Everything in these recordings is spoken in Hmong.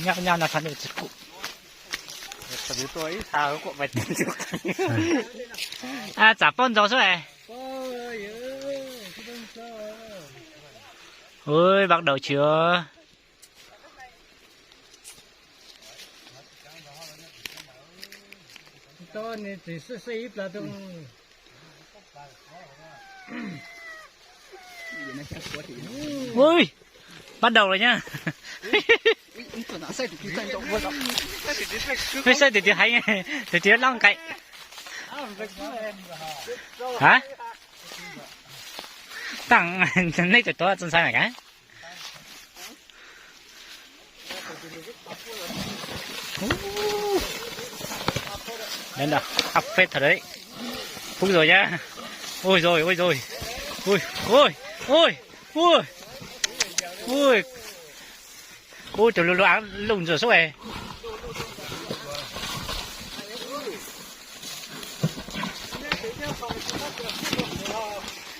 Nyob nyob no txhob ntub tsis pum. Tsam paub ntxaus xwb es. Ui, bắt đầu chưa? Ui, bắt đầu rồi nha. Peb saib tus twg heev, tus twg loj nqaim. Hả? Tag, nej tus tuav txog ntxhais mas kav. Đến đâu? Áp phết thật đấy. Phúc rồi nhá. Ôi rồi, ôi rồi. Ui, ui, ui, ui, ui. Ui, tus lu lu aav lug ntsuag sub es.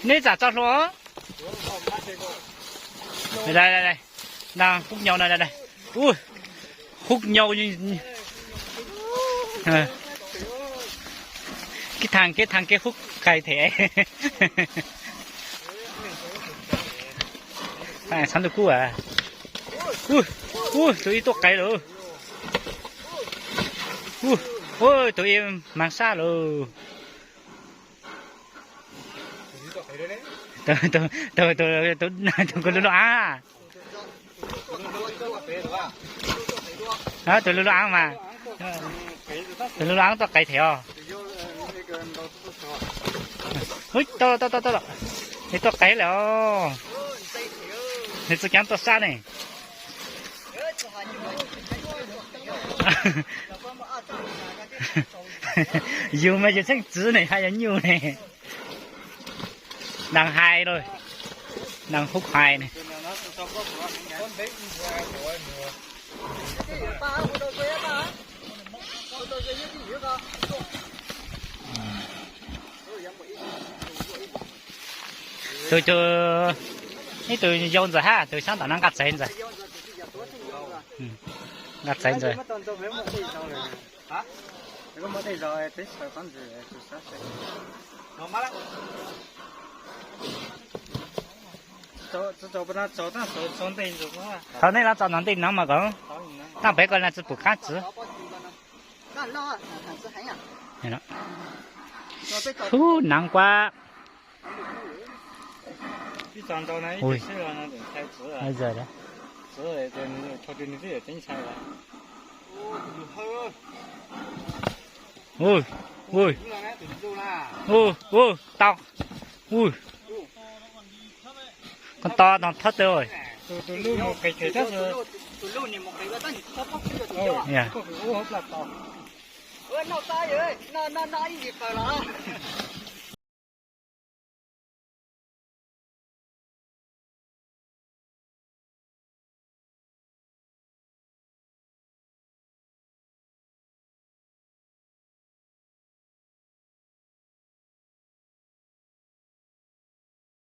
Neb tsam tso hlua. Hub nyau no, hub nyau. Kev thaj kev thaj kev hub qais them. Txhob ntug kub. Ui, tus ib tuaj qais lawm. Ui, tus ib mas sab lawm. Tus, tus, tus, tus kws lu lu aav. Tus lu lu aav mas. Tus lu lu aav tuaj qais them os. Tau, tau, tau, tau. Nws tuaj qais lawm os. Nws txoj kev tuaj sab ne. Yus mas yus txheej txwv ne, haj yog nyuj ne. Đang hais lawm. Đang hub hais ne. Tus, tus, ib tug yau ntxawm hab, tus sab tom no nqa txaiv ntxawm. Nqa txaiv ntxawm. Thaum nej los txog no ntej no mas kom, tag pem ko no tsis pum qab txwv. Hub, nag kuab. Ui, ui, ui, ui, tau. Ui, koj to no thob tw.